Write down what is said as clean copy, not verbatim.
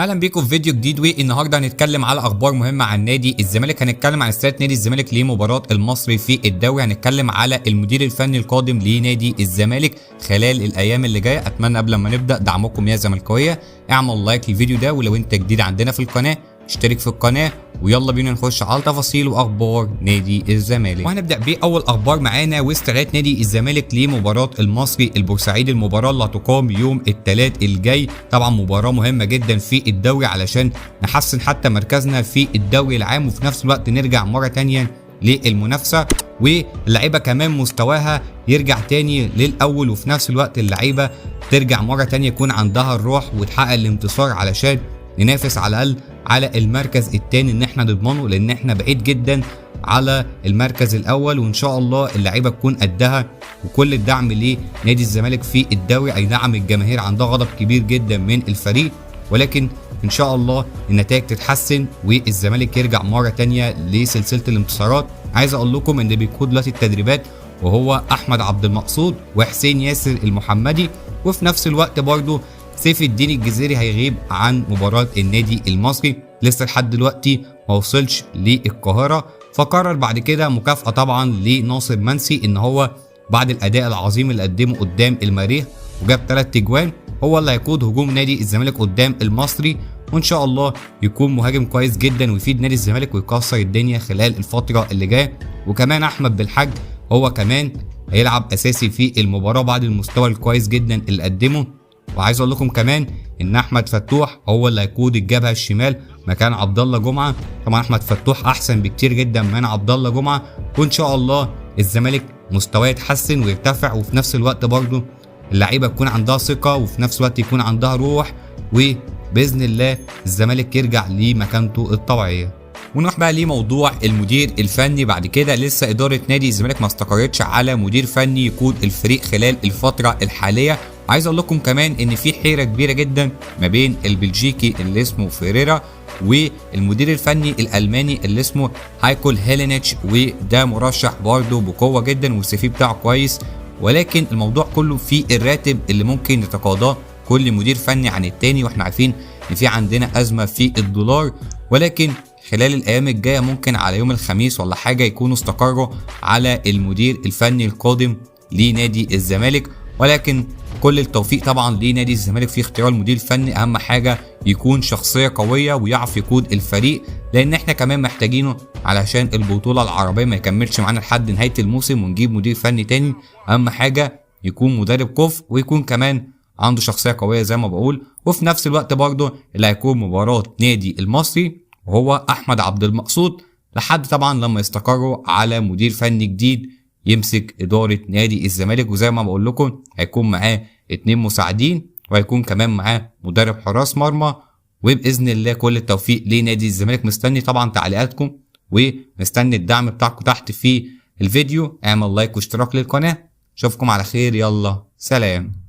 اهلا بيكم في فيديو جديد. والنهارده هنتكلم على اخبار مهمة عن نادي الزمالك، هنتكلم عن استعداد نادي الزمالك لمباراة المصري في الدوري، هنتكلم على المدير الفني القادم لنادي الزمالك خلال الايام اللي جاية. اتمنى قبل ما نبدا دعمكم يا زملكاويه، اعمل like للفيديو ده، ولو انت جديد عندنا في القناة اشترك في القناة، ويلا بينا نخش على تفاصيل واخبار نادي الزمالك. وهنبدا باول اخبار معانا واستعداد نادي الزمالك لمباراة المصري البورسعيدي، المباراة اللي هتقام يوم الثلاث الجاي. طبعا مباراة مهمة جدا في الدوري علشان نحسن حتى مركزنا في الدوري العام، وفي نفس الوقت نرجع مرة تانية للمنافسة، واللعيبة كمان مستواها يرجع تاني للاول، وفي نفس الوقت اللعيبة ترجع مرة تانية يكون عندها الروح وتحقق الانتصار علشان ننافس على الاقل على المركز الثاني ان احنا نضمنه، لان احنا بعيد جدا على المركز الاول. وان شاء الله اللعيبة تكون قدها، وكل الدعم لنادي الزمالك في الدوري. اي نعم الجماهير عندها غضب كبير جدا من الفريق، ولكن ان شاء الله النتائج تتحسن والزمالك يرجع مرة تانية لسلسلة الانتصارات. عايز اقول لكم ان بيقود دلوقتي التدريبات وهو احمد عبد المقصود وحسين ياسر المحمدي، وفي نفس الوقت برضه سيف الدين الجزيري هيغيب عن مباراة النادي المصري، لسه لحد دلوقتي ما وصلش للقاهرة. فقرر بعد كده مكافأة طبعا لناصر منسي ان هو بعد الاداء العظيم اللي قدمه قدام المريخ وجاب 3 اجوان، هو اللي هيقود هجوم نادي الزمالك قدام المصري، وان شاء الله يكون مهاجم كويس جدا ويفيد نادي الزمالك ويكسر الدنيا خلال الفترة اللي جاية. وكمان احمد بالحاج هو كمان هيلعب اساسي في المباراة بعد المستوى الكويس جدا اللي قدمه. وعايز اقول لكم كمان ان احمد فتوح هو اللي هيقود الجبهة الشمال مكان عبد الله جمعه. طبعا احمد فتوح احسن بكتير جدا من عبد الله جمعه، وان شاء الله الزمالك مستواه يتحسن ويرتفع، وفي نفس الوقت برضه اللعيبة تكون عندها ثقة، وفي نفس الوقت يكون عندها روح، وباذن الله الزمالك يرجع لمكانته الطبيعية. ونروح بقى لموضوع المدير الفني بعد كده. لسه ادارة نادي الزمالك ما استقرتش على مدير فني يقود الفريق خلال الفترة الحالية. عايز اقول لكم كمان ان في حيره كبيرة جدا ما بين البلجيكي اللي اسمه فيريرا والمدير الفني الالماني اللي اسمه هايكول هيلينيتش، وده مرشح برضه بقوة جدا وال CV بتاعه كويس، ولكن الموضوع كله في الراتب اللي ممكن يتقاضاه كل مدير فني عن التاني، واحنا عارفين ان في عندنا ازمة في الدولار. ولكن خلال الايام الجاية ممكن على يوم الخميس ولا حاجة يكونوا استقروا على المدير الفني القادم لنادي الزمالك. ولكن كل التوفيق طبعا لنادي الزمالك في اختيار المدير الفني، اهم حاجة يكون شخصية قوية ويعرف يقود الفريق، لان احنا كمان محتاجينه علشان البطولة العربية ما يكملش معانا لحد نهاية الموسم ونجيب مدير فني تاني. اهم حاجة يكون مدرب كفء ويكون كمان عنده شخصية قوية زي ما بقول. وفي نفس الوقت برضه اللي هيكون مباراة نادي المصري وهو احمد عبد المقصود، لحد طبعا لما يستقروا على مدير فني جديد يمسك ادارة نادي الزمالك. وزي ما بقول لكم هيكون معاه 2 مساعدين، وهيكون كمان معاه مدرب حراس مرمى. وباذن الله كل التوفيق لنادي الزمالك. مستني طبعا تعليقاتكم ومستني الدعم بتاعكم تحت في الفيديو، اعمل like واشتراك للقناة. اشوفكم على خير، يلا سلام.